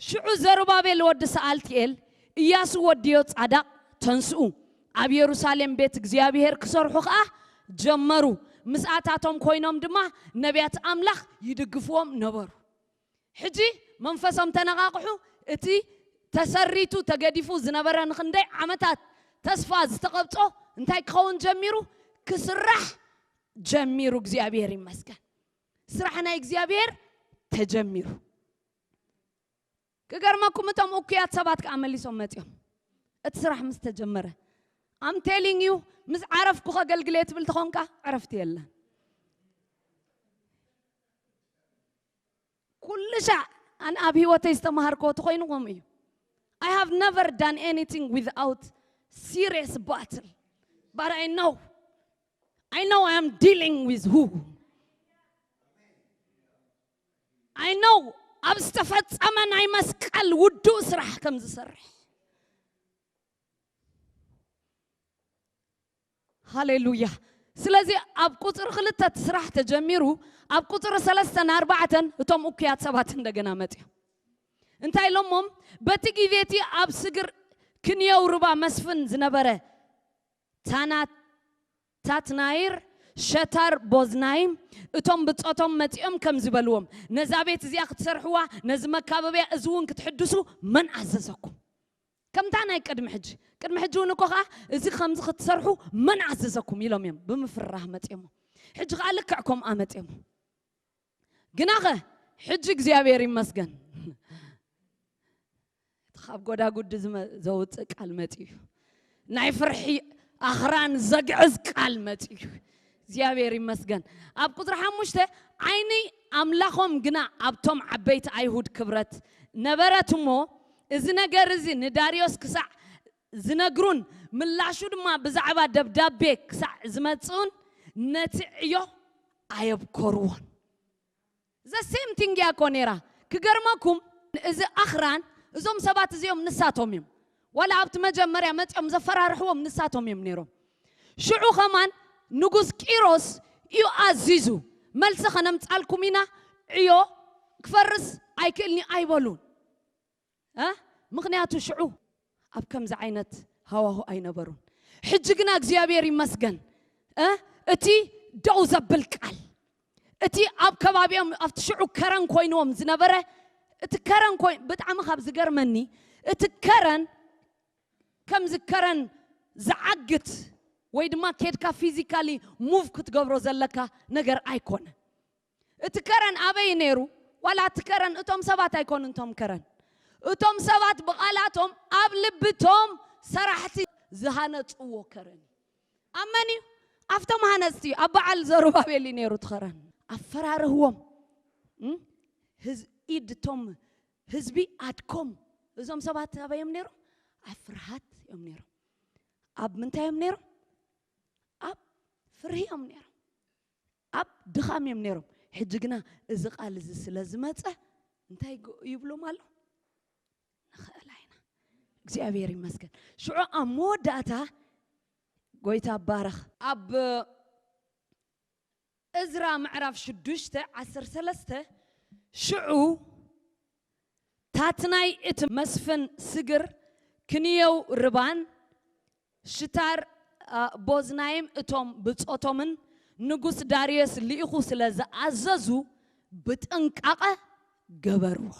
ሽዑ ዘሩባቤል ወዲ ሰኣልትኤል፣ እያሱ ወዲ ዮጻዳቕ ተንስኡ፣ ኣብ የሩሳሌም ቤት እግዚኣብሔር ክሰርሑ ኸኣ ጀመሩ። ምስኣታቶም ኮይኖም ድማ ነቢያት ኣምላኽ ይድግፍዎም ነበሩ። ሕጂ መንፈሶም ተነቓቕሑ፣ እቲ ተሰሪቱ ተገዲፉ ዝነበረ ንኽንደይ ዓመታት ተስፋ ዝተቐብጾ እንታይ ክኸውን ጀሚሩ? ክስራሕ ጀሚሩ። እግዚኣብሔር ይመስገን። ስራሕ ናይ እግዚኣብሔር ተጀሚሩ። ክገርመኩም እቶም እኩያት ሰባት ከዓ መሊሶም መፂኦም። እቲ ስራሕ ምስ ተጀመረ I'm telling you ምስ ዓረፍኩ ከገልግል እየ ትብል ተኾንካ ዕረፍቲ የለን። ኩሉ ሻዕ ኣነ ኣብ ህይወተይ ዝተማሃርክዎ ተኾይኑ ከምኡ እዩ። I have never done anything without serious battle. But I know I know I am dealing with who. I know ኣብ ዝተፈጸመ ናይ መስቀል ውዱእ ስራሕ ከም ዝሰርሕ። ሃሌሉያ። ስለዚ ኣብ ቁፅሪ ክልተ እቲ ስራሕ ተጀሚሩ፣ ኣብ ቁፅሪ ሰለስተን ኣርባዕተን እቶም እኩያት ሰባት እንደገና መፅኦም። እንታይ ኢሎሞም? በቲ ግዜ እቲ ኣብ ስግር ክንየው ርባ መስፍን ዝነበረ ታናት ታትናይር ሸታር ቦዝናይም እቶም ብጾቶም መጺኦም ከም ዝበልዎም፣ ነዛ ቤት እዚኣ ክትሰርሕዋ፣ ነዚ መካበብያ እዚ እውን ክትሕድሱ መን ኣዘዘኩም? ከምታ ናይ ቅድሚ ሕጂ ቅድሚ ሕጂ እውን እኮ ከዓ እዚ ከምዚ ክትሰርሑ መን ኣዘዘኩም ኢሎም እዮም ብምፍራህ መጺኦሞ። ሕጂ ከዓ ልክዕ ከምኣ መጺኦሞ። ግናኸ ሕጂ እግዚኣብሔር ይመስገን እቲ ካብ ጎዳጉዲ ዝመ- ዘውፅእ ቃል መፂኡ እዩ። ናይ ፍርሒ ኣኽራን ዘግዕዝ ቃል መፂኡ እዩ። እግዚኣብሔር ይመስገን። ኣብ ቁፅሪ ሓሙሽተ ዓይኒ ኣምላኾም ግና ኣብቶም ዓበይቲ ኣይሁድ ክብረት ነበረት እሞ፣ እዚ ነገር እዚ ንዳርዮስ ክሳዕ ዝነግሩን ምላሹ ድማ ብዛዕባ ደብዳቤ ክሳዕ ዝመፅኡን ነቲ ዕዮ ኣየብኮርዎን። The same thing እያ እኮ ነይራ። ክገርመኩም እዚ ኣኽራን እዞም ሰባት እዚኦም ንሳቶም እዮም። ዋላ ኣብቲ መጀመርያ መፂኦም ዘፈራርሕዎም ንሳቶም እዮም ነይሮም። ሽዑ ከማን ንጉስ ቂሮስ እዩ ኣዚዙ፣ መልሲ ከነምፃልኩም ኢና፣ ዕዮ ክፈርስ ኣይክእልን እዩ ኣይበሉን። እ? ምኽንያቱ ሽዑ ኣብ ከምዚ ዓይነት ሃዋሁ ኣይነበሩን። ሕጂ ግና እግዚኣብሔር ይመስገን እ? እቲ ደው ዘብል ቃል እቲ ኣብ ከባቢኦም ኣብቲ ሽዑ ከረን ኮይንዎም ዝነበረ እቲ ከረን ኮይ ብጣዕሚ ካብ ዝገርመኒ እቲ ከረን ከምዚ ከረን ዝዓግት ወይ ድማ ኬድካ ፊዚካሊ ሙቭ ክትገብሮ ዘለካ ነገር ኣይኮነ። እቲ ከረን ኣበይ ነይሩ? ዋላ እቲ ከረን እቶም ሰባት ኣይኮኑን እቶም ከረን። እቶም ሰባት ብቓላቶም ኣብ ልብቶም ሰራሕቲ ዝሃነጽዎ ከረን እዩ። ኣብ መን እዩ? ኣብቶም ሃነጽቲ እዩ። ኣብ በዓል ዘሩባቤል እዩ ነይሩ እቲ ከረን። ኣፈራርህዎም። እም? ህዝ-፣ ኢድ እቶም ህዝቢ ኣድኮም። እዞም ሰባት ኣበይ እዮም ነይሮም? ኣብ ፍርሃት እዮም ነይሮም። ኣብ ምንታይ እዮም ነይሮም? ኣብ ፍርሂ እዮም ነይሮም። ኣብ ድኻም እዮም ነይሮም። ሕጂ ግና እዚ ቃል እዚ ስለ ዝመጸ እንታይ ይብሎም ኣሎ? ንኽእላ ኢና። እግዚኣብሔር ይመስገን። ሽዑ ኣብ መወዳእታ ጎይታ ባረኽ። ኣብ እዝራ ምዕራፍ ሽዱሽተ ዓሰርተ ሰለስተ ሽዑ ታትናይ እቲ መስፍን ስግር ክንየው ርባን ሽታር፣ አ፣ ቦዝናይም እቶም ብጾቶምን ንጉስ ዳርዮስ ልኢኹ ስለ ዝኣዘዙ ብጥንቃቐ ገበርዎ።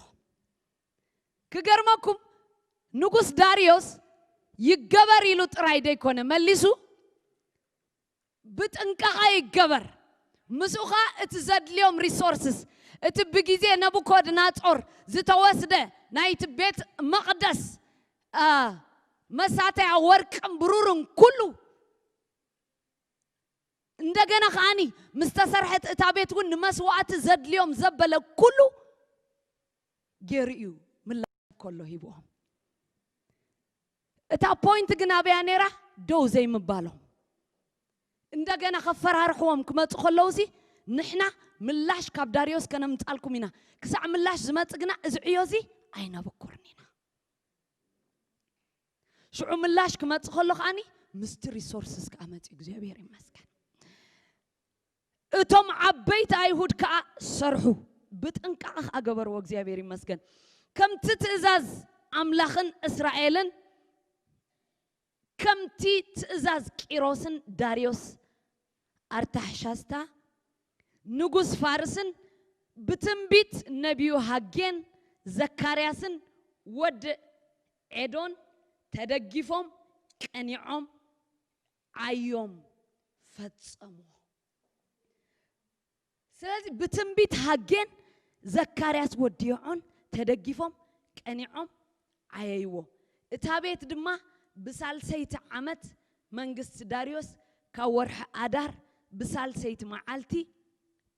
ክገርመኩም ንጉስ ዳርዮስ ይገበር ኢሉ ጥራይ ደይኮነ መሊሱ ብጥንቃቐ ይገበር። ምስኡ ኸኣ እቲ ዘድልዮም ሪሶርስስ፣ እቲ ብግዜ ነቡኮድናጾር ዝተወስደ ናይቲ ቤት መቕደስ፣ አ፣ መሳተያ ወርቅን ብሩርን ኩሉ፣ እንደገና ከኣኒ ምስ ተሰርሐት እታ ቤት እውን ንመስዋዕቲ ዘድልዮም ዘበለ ኩሉ ገይሩ እዩ ምላሽ ከሎ ሂብዎም። እታ ፖይንት ግን ኣበያ ነይራ? ደው ዘይምባሎም። እንደገና ከፈራርሕዎም ክመፁ ከለውሲ ንሕና ምላሽ ካብ ዳርዮስ ከነምፃልኩም ኢና፣ ክሳዕ ምላሽ ዝመፅ ግና እዚ ዕዮ እዚ ኣይነበኩርን ኢና። ሽዑ ምላሽ ክመፅ ከሎ ከኣኒ ምስቲ ሪሶርስስ ከዓ መፅኡ። እግዚኣብሔር ይመስገን። እቶም ዓበይቲ ኣይሁድ ከዓ ሰርሑ፣ ብጥንቃቐ ከዓ ገበርዎ። እግዚኣብሔር ይመስገን። ከምቲ ትእዛዝ ኣምላኽን እስራኤልን፣ ከምቲ ትእዛዝ ቂሮስን ዳርዮስ ኣርታሕሻስታ ንጉስ ፋርስን ብትንቢት ነቢዩ ሃጌን ዘካርያስን ወዲ ዔዶን ተደጊፎም ቀኒዖም ዓዮም ፈጸምዎ። ስለዚ ብትንቢት ሃጌን ዘካርያስ ወዲ ዮዖን ተደጊፎም ቀኒዖም ዓየይዎ። እታ ቤት ድማ ብሳልሰይቲ ዓመት መንግስቲ ዳርዮስ ካብ ወርሒ ኣዳር ብሳልሰይቲ መዓልቲ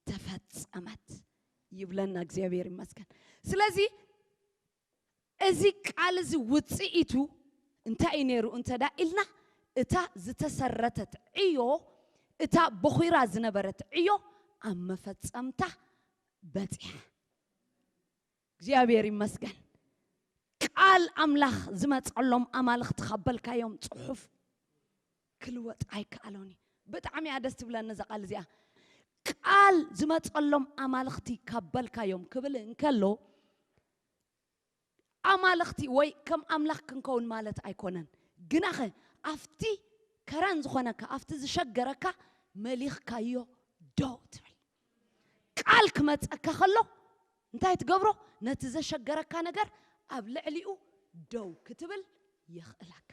ተፈጸመት ይብለና። እግዚኣብሔር ይመስገን። ስለዚ እዚ ቃል እዚ ውጽኢቱ እንታይ እዩ ነይሩ እንተ ዳ ኢልና፣ እታ ዝተሰረተት ዕዮ፣ እታ በኹራ ዝነበረት ዕዮ ኣብ መፈጸምታ በጺሓ። እግዚኣብሔር ይመስገን። ቃል ኣምላኽ ዝመጸሎም ኣማልኽቲ ካብ በልካዮም ጽሑፍ ክልወጥ ኣይከኣሎን እዩ። ብጣዕሚ እያ ደስ ትብለኒ እዛ ቃል እዚኣ። ቃል ዝመጸሎም ኣማልኽቲ ካብ በልካዮም ክብል እንከሎ፣ ኣማልኽቲ ወይ ከም ኣምላኽ ክንከውን ማለት ኣይኮነን። ግናኸ ኣብቲ ከረን ዝኾነካ፣ ኣብቲ ዝሸገረካ መሊኽካዮ ደው ትብል። ቃል ክመጸካ ከሎ እንታይ ትገብሮ? ነቲ ዘሸገረካ ነገር ኣብ ልዕሊኡ ደው ክትብል የኽእለካ።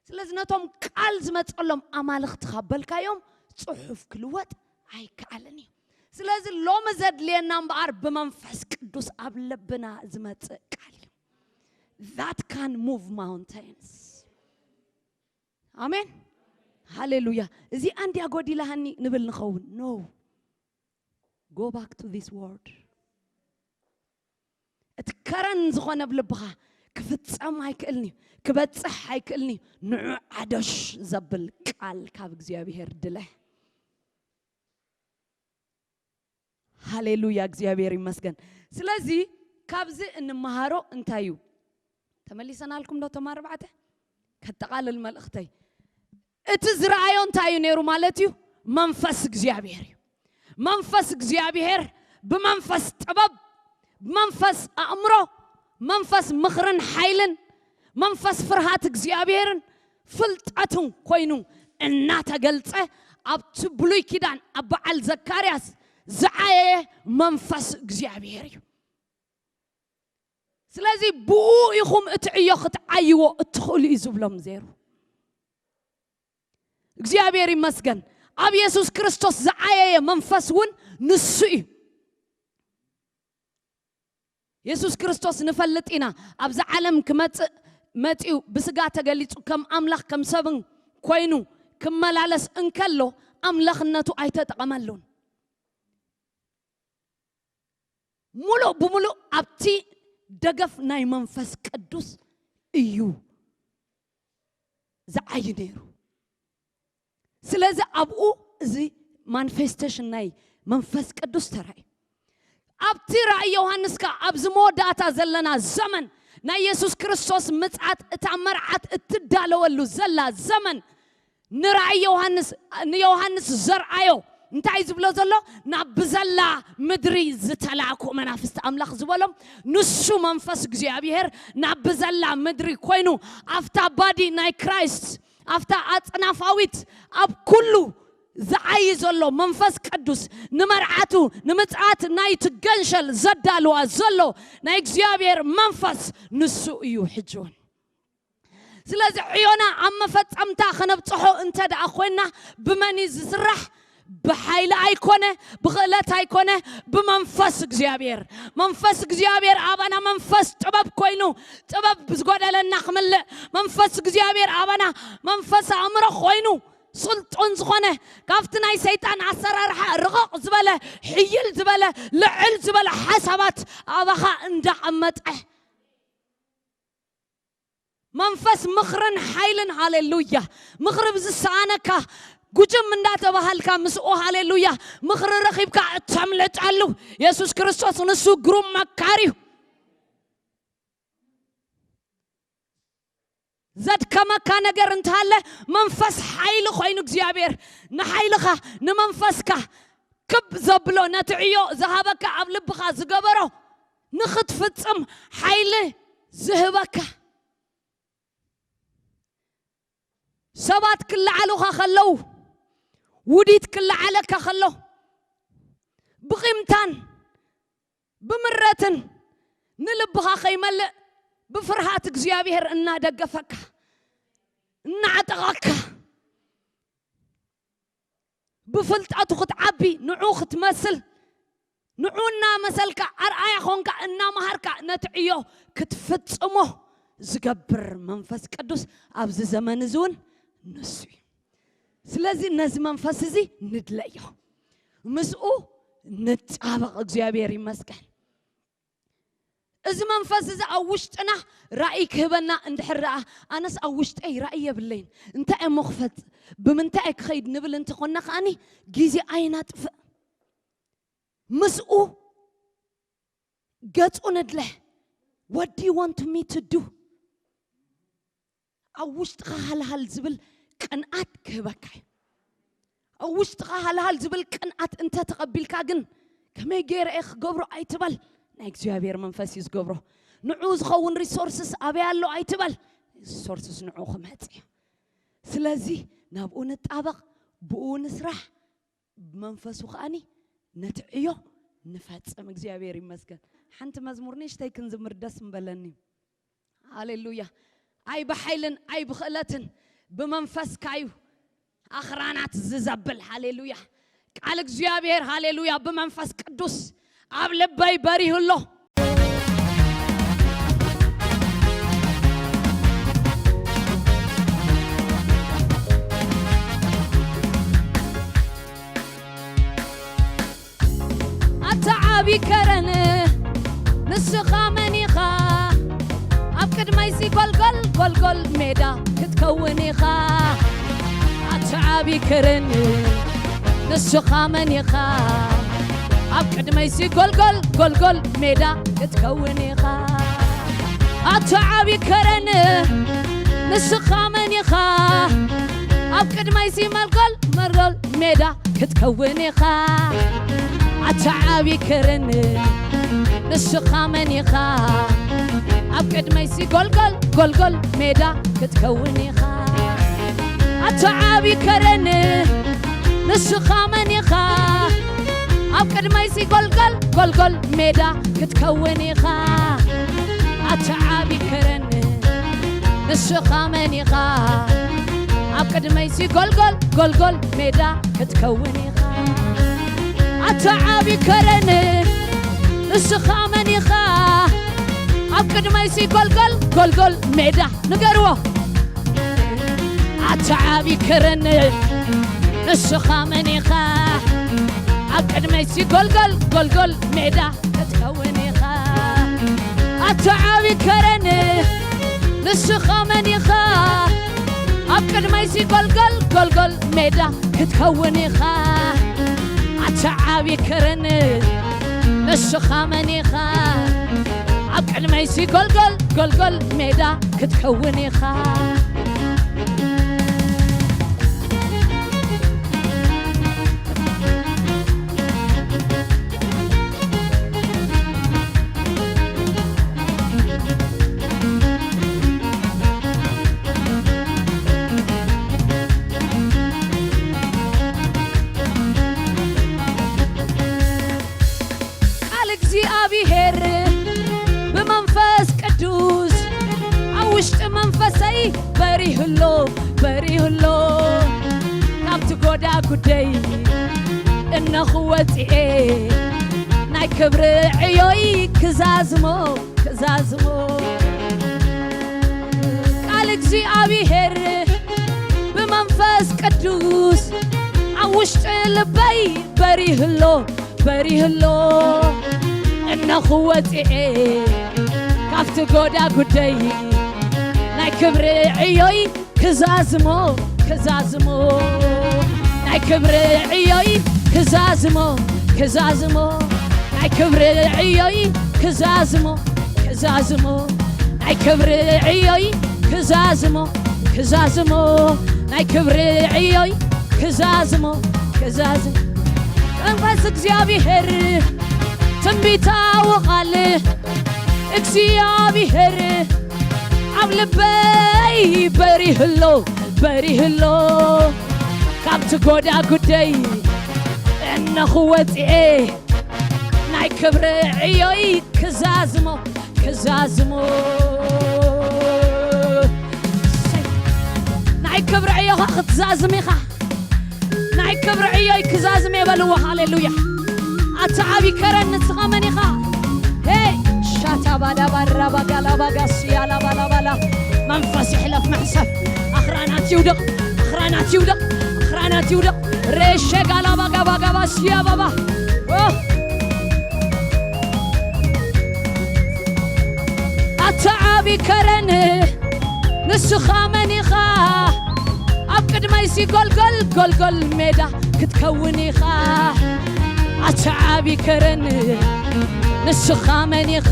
ስለዚ ነቶም ቃል ዝመጸሎም ኣማልኽቲ ካብ በልካዮም ጽሑፍ ክልወጥ ኣይከኣልን እዩ። ስለዚ ሎሚ ዘድልየና እምበኣር ብመንፈስ ቅዱስ ኣብ ልብና ዝመጽእ ቃል እዩ። That can move mountains. ኣሜን። ሃሌሉያ። እዚ ኣንድያ ጎዲላሃኒ ንብል ንኸውን። No. Go back to this word. እቲ ከረን ዝኾነ ኣብ ልብኻ ክፍጸም ኣይክእልን እዩ፣ ክበጽሕ ኣይክእልን እዩ። ንዑ ዓደሽ ዘብል ቃል ካብ እግዚኣብሔር ድለ። ሃሌሉያ፣ እግዚኣብሔር ይመስገን። ስለዚ ካብዚ እንመሃሮ እንታይ እዩ? ተመሊሰናልኩም ዶ? እቶም ኣርባዕተ ከጠቓልል መልእኽተይ። እቲ ዝረኣዮ እንታይ እዩ ነይሩ ማለት እዩ? መንፈስ እግዚኣብሔር እዩ። መንፈስ እግዚኣብሔር ብመንፈስ ጥበብ፣ ብመንፈስ ኣእምሮ፣ መንፈስ ምኽርን ሓይልን፣ መንፈስ ፍርሃት እግዚኣብሔርን ፍልጠትን ኮይኑ እናተገልጸ ኣብቲ ብሉይ ኪዳን ኣብ በዓል ዘካርያስ ዝዓየየ መንፈስ እግዚኣብሔር እዩ። ስለዚ ብኡ ኢኹም እቲ ዕዮ ክትዓይዎ እትኽእሉ እዩ ዝብሎም ዜሩ። እግዚኣብሔር ይመስገን። ኣብ የሱስ ክርስቶስ ዝዓየየ መንፈስ እውን ንሱ እዩ። የሱስ ክርስቶስ ንፈልጥ ኢና። ኣብዚ ዓለም ክመጽእ መጺኡ ብስጋ ተገሊጹ ከም ኣምላኽ ከም ሰብን ኮይኑ ክመላለስ እንከሎ ኣምላኽነቱ ኣይተጠቐመሉን። ሙሉእ ብሙሉእ ኣብቲ ደገፍ ናይ መንፈስ ቅዱስ እዩ ዝዓዩ ነይሩ። ስለዚ ኣብኡ እዚ ማኒፌስቴሽን ናይ መንፈስ ቅዱስ ተራእዩ። ኣብቲ ራእይ ዮሃንስ ከኣ ኣብዚ መወዳእታ ዘለና ዘመን ናይ የሱስ ክርስቶስ ምጽኣት እታ መርዓት እትዳለወሉ ዘላ ዘመን ንራእይ ዮሃንስ ንዮሃንስ ዘርኣዮ እንታይ ዝብሎ ዘሎ ናብ ብዘላ ምድሪ ዝተላእኩ መናፍስቲ ኣምላኽ ዝበሎም ንሱ መንፈስ እግዚኣብሔር ናብ ብዘላ ምድሪ ኮይኑ ኣብታ ባዲ ናይ ክራይስት ኣብታ ኣጽናፋዊት ኣብ ኩሉ ዝዓይ ዘሎ መንፈስ ቅዱስ ንመርዓቱ ንምጽኣት ናይቲ ገንሸል ዘዳልዋ ዘሎ ናይ እግዚኣብሔር መንፈስ ንሱ እዩ ሕጂ እውን ስለዚ ዕዮና ኣብ መፈጸምታ ከነብጽሖ እንተ ደኣ ኮይና ብመን እዩ ዝስራሕ ብሓይሊ ኣይኮነ ብኽእለት ኣይኮነ ብመንፈስ እግዚኣብሔር መንፈስ እግዚኣብሔር ኣባና መንፈስ ጥበብ ኮይኑ ጥበብ ዝጎደለና ክምልእ መንፈስ እግዚኣብሔር ኣባና መንፈስ ኣእምሮ ኮይኑ ስልጡን ዝኾነ ካብቲ ናይ ሰይጣን ኣሰራርሓ ርቕቕ ዝበለ ሕይል ዝበለ ልዕል ዝበለ ሓሳባት ኣባኻ እንዳቐመጠ መንፈስ ምኽርን ሓይልን ሃሌሉያ ምኽሪ ብዝሰኣነካ ጉጅም እንዳተባሃልካ ምስኡ ሃሌሉያ ምኽሪ ረኺብካ እተምልጠሉ የሱስ ክርስቶስ ንሱ ግሩም መካር እዩ ዘድከመካ ነገር እንተሃለ መንፈስ ሓይሊ ኮይኑ እግዚኣብሔር ንሓይልኻ ንመንፈስካ ክብ ዘብሎ ነቲ ዕዮ ዝሃበካ ኣብ ልብኻ ዝገበሮ ንኽትፍጽም ሓይሊ ዝህበካ ሰባት ክለዓሉኻ ከለዉ ውዲት ክለዓለካ ከሎ ብቒምታን ብምረትን ንልብኻ ከይመልእ ብፍርሃት እግዚኣብሔር እናደገፈካ እናዓጠቐካ ብፍልጠቱ ክትዓቢ ንዑ ክትመስል ንዑ እናመሰልካ ኣርኣያ ኾንካ እናመሃርካ ነቲ ዕዮ ክትፍጽሞ ዝገብር መንፈስ ቅዱስ ኣብዚ ዘመን እዚ እውን ንሱ እዩ ስለዚ ነዚ መንፈስ እዚ ንድለዮ ምስኡ ንጣበቕ እግዚኣብሔር ይመስገን እዚ መንፈስ እዚ ኣብ ውሽጥና ራእይ ክህበና እንድሕር ደኣ ኣነስ ኣብ ውሽጠይ ራእይ የብለይን እንታይ እሞ ክፈት ብምንታይ ክኸይድ ንብል እንተኾንና ከኣኒ ግዜ ኣይናጥፍእ ምስኡ ገጹ ንድለ what do you want me to do ኣብ ውሽጥኻ ሃልሃል ዝብል ቅንኣት ክህበካ እዩ ኣብ ውሽጥኻ ሃልሃል ዝብል ቅንኣት እንተ ተቐቢልካ ግን ከመይ ገይረ እየ ክገብሮ ኣይትበል ናይ እግዚኣብሔር መንፈስ እዩ ዝገብሮ ንዑ ዝኸውን ሪሶርስስ ኣበይ ኣሎ ኣይትበል ሪሶርስስ ንዑ ክመጽ እዩ ስለዚ ናብኡ ንጣበቕ ብኡ ንስራሕ ብመንፈሱ ከኣኒ ነቲ ዕዮ ንፈጽም እግዚኣብሔር ይመስገን ሓንቲ መዝሙር ንእሽተይ ክንዝምር ደስ ምበለኒ ሃሌሉያ ኣይ ብሓይልን ኣይ ብኽእለትን ብመንፈስካ እዩ ኣኽራናት ዝዘብል ሃሌሉያ ቃል እግዚኣብሔር ሃሌሉያ ብመንፈስ ቅዱስ ኣብ ልበይ በሪሁ ኣሎ ኣታ ዓቢ ከረን ንስኻ መን ኢኻ ኣብ ቅድመይሲ ጎልጎል ጎልጎል ሜዳ ክትከውን ኢኻ ኣታ ዓቢ ከረን ንስኻ መን ኢኻ ኣብ ቅድመይሲ ጎልጎል ጎልጎል ሜዳ ክትከውን ኢኻ ኣታ ዓቢ ከረን ንስኻ መን ኢኻ ኣብ ቅድመይሲ መልጎል መርጎል ሜዳ ክትከውን ኢኻ ኣታ ዓቢ ከረን ንስኻ መን ኢኻ ኣብ ቅድመይሲ ጎልጎል ጎልጎል ሜዳ ክትከውን ኢኻ ኣታ ዓቢ ከረን ንስኻ መን ኢኻ ኣብ ቅድመይሲ ጎልጎል ጎልጎል ሜዳ ክትከውን ኢኻ ኣታ ዓቢ ከረን ንስኻ መን ኢኻ ኣብ ቅድመይሲ ጎልጎል ጎልጎል ሜዳ ክትከውን ኢኻ ኣታ ዓቢ ከረን ንስኻ መን ኢኻ ኣብ ቅድመይሲ ጎልጎል ጎልጎል ሜዳ ንገርዎ። ኣታ ዓቢ ከረን ንስኻ መን ኢኻ? ኣብ ቅድመይሲ ጎልጎል ጎልጎል ሜዳ ክትከውን ኢኻ። ኣታ ዓቢ ከረን ንስኻ መን ኢኻ? ኣብ ቅድመይሲ ጎልጎል ጎልጎል ሜዳ ክትከውን ኢኻ። ኣታ ዓቢ ከረን ንስኻ መን ኢኻ? ኣብ ቅድመይሲ ጎልጎል ጎልጎል ሜዳ ክትከውን ኢኻ። ቃል እግዚኣብሔር ብመንፈስ ቅዱስ ኣብ ውሽጢ መንፈሰይ በሪህሎ፣ በሪህሎ። ካብቲ ጎዳ ጉደይ እነኹ ወፂኤ ናይ ክብሪ ዕዮይ ክዛዝሞ፣ ክዛዝሞ። ቃል እግዚኣብሔር ብመንፈስ ቅዱስ ኣብ ውሽጢ ልበይ በሪህሎ፣ በሪህሎ። እነኹ ወፂኤ ካብቲ ጎዳ ጉደይ ናይ ክብሪ ዕዮይ ክዛዝሞ፣ ክዛዝሞ። ናይ ክብሪ ዕዮይ ክዛዝሞ፣ ክዛዝሞ። ናይ ክብሪ ዕዮይ ክዛዝሞ፣ ክዛዝሞ። ናይ ክብሪ ዕዮይ ክዛዝሞ፣ ክዛዝሞ። ናይ ክብሪ ዕዮይ ክዛዝሞ፣ ክዛዝሞ። መንፈስ እግዚኣብሔር ትንቢታዊ ቃል እግዚኣብሔር ኣብ ልበይ በሪህሎ፣ በሪህሎ። ካብቲ ጎዳ ጉደይ እነኹ ወፂኤ ናይ ክብሪ ዕዮይ ክዛዝሞ፣ ክዛዝሞ። ናይ ክብሪ ዕዮኻ ክትዛዝም ኢኻ። ናይ ክብሪ ዕዮይ ክዛዝም የበልዎ። ሃሌሉያ። ኣታ ዓቢ ከረን ንስኻ መን ኢኻ? ሄይ፣ ሻታ ባዳ ባራ ባጋ ላባ ጋስያ ላባ ላባ ላ። መንፈስ ይሕለፍ መሕሰብ። ኣኽራናት ይውደቕ፣ ኣኽራናት ይውደቕ፣ ኣኽራናት ይውደቕ። ሬሸ ጋላ ባጋ ባጋ ባስያ ባባ። ኦ። ኣታ ዓቢ ከረን ንስኻ መን ኢኻ? ኣብ ቅድመይሲ ጎልጎል ጎልጎል ሜዳ ክትከውን ኢኻ። ኣታ ዓቢ ከረን ንስኻ መን ኢኻ?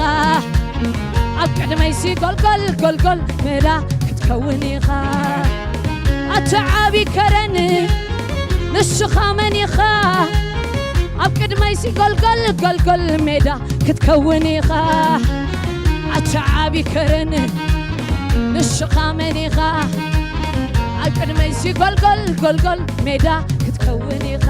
ኣብ ቅድመይሲ ጎልጎል ጎልጎል ሜዳ ክትከውን ኢኻ። ኣታ ዓቢ ከረን ንስኻ መን ኢኻ? ኣብ ቅድመይሲ ጎልጎል ጎልጎል ሜዳ ክትከውን ኢኻ። ኣታ ዓቢ ከረን ንስኻ መን ኢኻ? ኣብ ቅድመይሲ ጎልጎል ጎልጎል ሜዳ ክትከውን ኢኻ።